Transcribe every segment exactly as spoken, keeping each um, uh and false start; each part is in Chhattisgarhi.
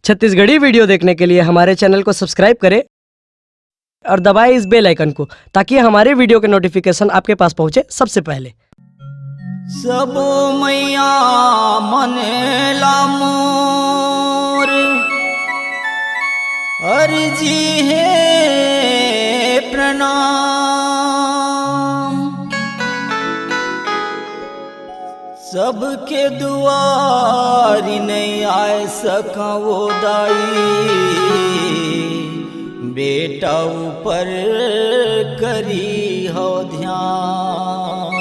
छत्तीसगढ़ी वीडियो देखने के लिए हमारे चैनल को सब्सक्राइब करें और दबाएं इस बेल आइकन को, ताकि हमारे वीडियो के नोटिफिकेशन आपके पास पहुंचे सबसे पहले। सबो मैया मन ला मोर अर्जी हे प्रणाम। सबके दुआरी नइ आय सका वो दाई, बेटा ऊपर करी हो ध्यान।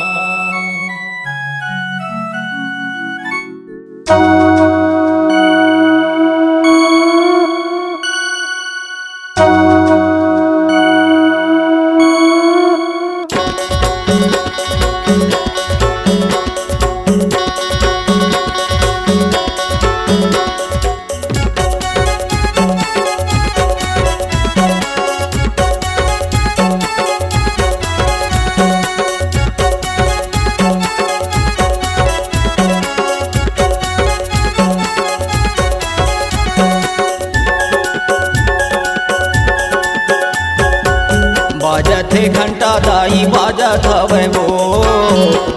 बाजत हे घंटा दाई, बाजत हवय वो,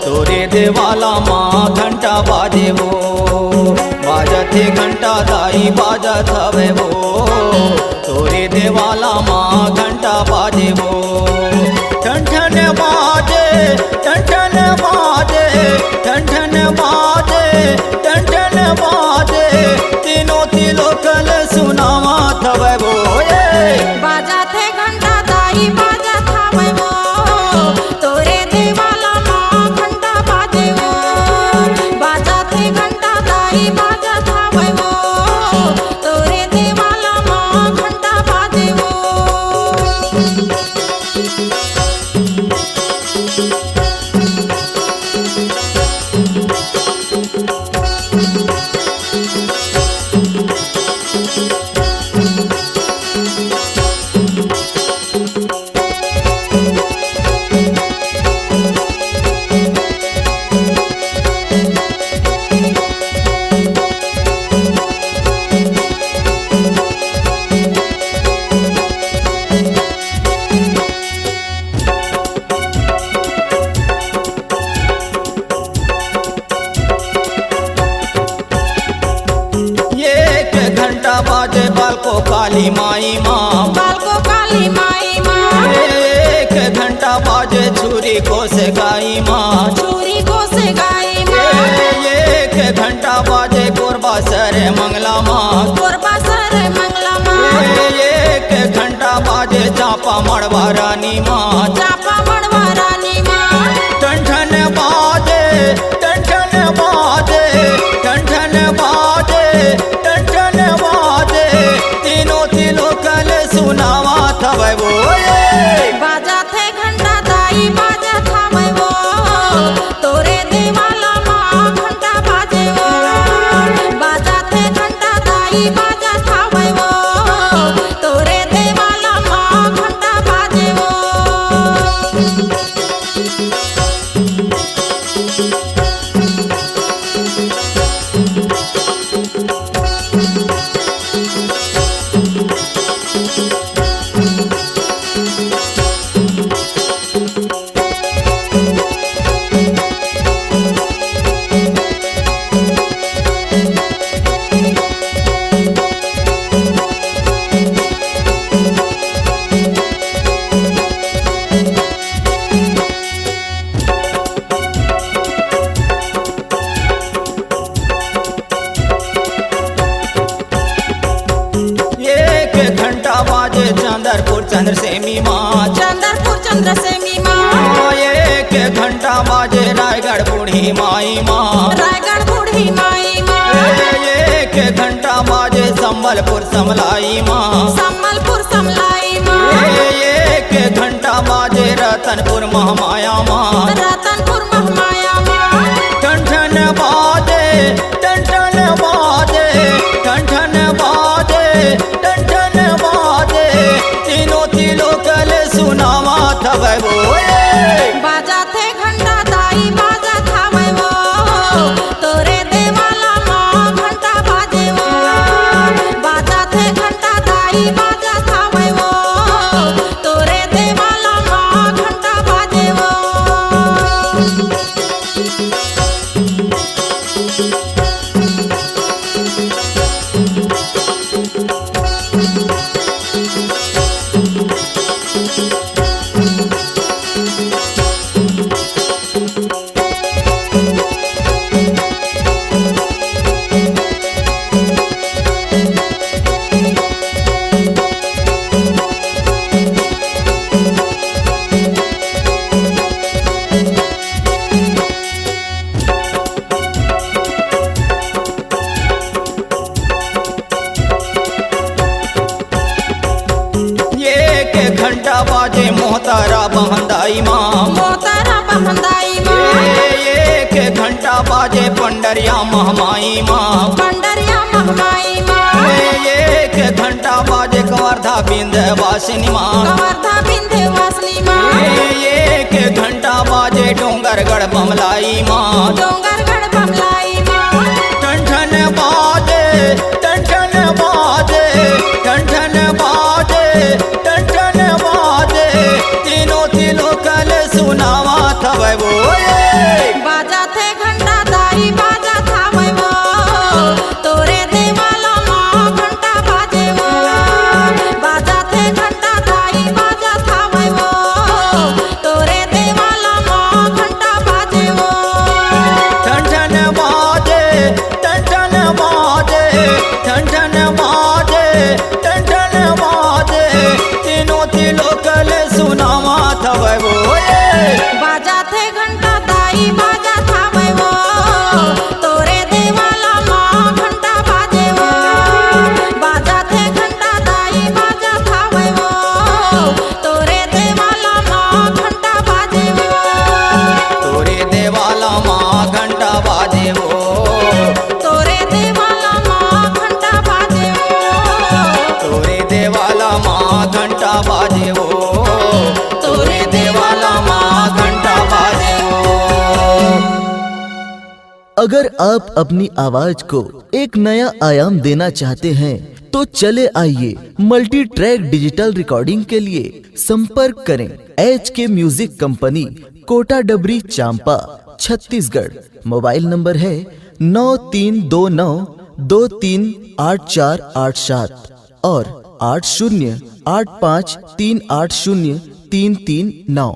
तोरे देवाला माँ घंटा बाजे वो। बाजत हे घंटा दाई, बाजत हवय वो, तोरे देवाला माँ घंटा बाजे वो। ठन ठन बाजे, ठन ठन बाजे, ठन ठन बाजे, ठन ठन बाजे, तीनों तिलोकल सुनावत हवय वो। ए! बाजत हे घंटा दाई, बाजत हवय वो, तोरे देवाला माँ घंटा बाजे वो। बाजत हे घंटा दाई, बाजत हवय वो, तोरे देवाला माँ घंटा बाजे वो। एक घंटा बाजे बालको काली माई माँ। बालको काली माई माँ। एक घंटा बाजे छुरी कोस गाई माँ। छुरी कोस गाई माँ। एक घंटा बाजे कोरबा सर मंगला माँ। कोरबा सर मंगला माँ। एक घंटा बाजे चांपा मड़वा रानी माँ। चांपा मड़वा रानी माँ। टन टन बाजे, टन टन बाजे, टन टन बाजे, टन टन बाजे, तीनों तिलोकल सुनावत हवय वो। ए! बाजत हे घंटा दाई, बाजत हवय वो, तोरे देवाला माँ घंटा बाजे वो। बाजत हे घंटा दाई, बाजत हवय वो, तोरे देवाला माँ घंटा बाजे वो। एक घंटा बाजे चंद्रपुर चंद्रसेमी माँ। चंद्रपुर चंद्रसेमी माँ। एक घंटा बाजे रायगढ़ बूढ़ी माई माँ। रायगढ़ बूढ़ी माई माँ। एक घंटा बाजे संबलपुर समलाई माँ। संबलपुर समलाई माँ। एक घंटा बाजे रतनपुर महामाया माँ। रतनपुर महामाया माँ। टन टन बाजे, टन टन बाजे, टन टन बाजे, टन टन बाजे, तीनों तिलोकल सुनावत हवय वो। ए! बाजत हे घंटा दाई, बाजत हवय वो, तोरे देवाला माँ घंटा बाजे वो। बाजत बाजे मोहतरा बहंदाई माँ। मोहतरा बहंदाई माँ। ए, एक घंटा बाजे पंडरिया महमाई माँ। पंडरिया महमाई माँ। ए, एक घंटा बाजे कवर्धा बिंध्यवासिनी माँ। कवर्धा बिंध्यवासिनी माँ। ए, एक घंटा बाजे डोंगरगढ़ बमलाई माँ। डोंगरगढ़ बमलाई माँ। टन टन बाजे, टन टन बाजे, टन टन बाजे, टन टन बाजे, तीनों तीनों कल सुनावा थवै वो। ए! बाजा थे घंटा दाई, बाजा थावै वो, तोरे देवाला माँ घंटा बाजे वो। बाजा थे घंटा दाई, बाजा थावै वो, तोरे देवाला माँ घंटा बाजे वो। टन टन बाजे, टन टन बाजे, टन टन बाजे, टन टन बाजे, तीनों तीनों कल सुनावा थवै वो। ए! बाजा थे घंटा दाई, बाजा थावै वो, तोरे देवाला माँ घंटा बाजे वो। बाजा थे घंटा दाई, बाजा थावै वो, तोरे देवाला माँ घंटा बाजे वो। तोरे देवाला माँ घंटा बाजे वो। तोरे देवाला माँ घंटा बाजे वो। तोरे देवाला माँ घंटा बाजे वो। तोरे देवाला माँ घंटा बाजे वो। अगर आप अपनी आवाज को एक नया आयाम देना चाहते हैं, तो चले आइए, मल्टी ट्रैक डिजिटल रिकॉर्डिंग के लिए संपर्क करें एच के म्यूजिक कंपनी, कोटा डबरी, चांपा, छत्तीसगढ़। मोबाइल नंबर है नौ तीन दो नौ दो तीन आठ चार आठ सात और आठ शून्य आठ पाँच तीन आठ शून्य तीन तीन नौ।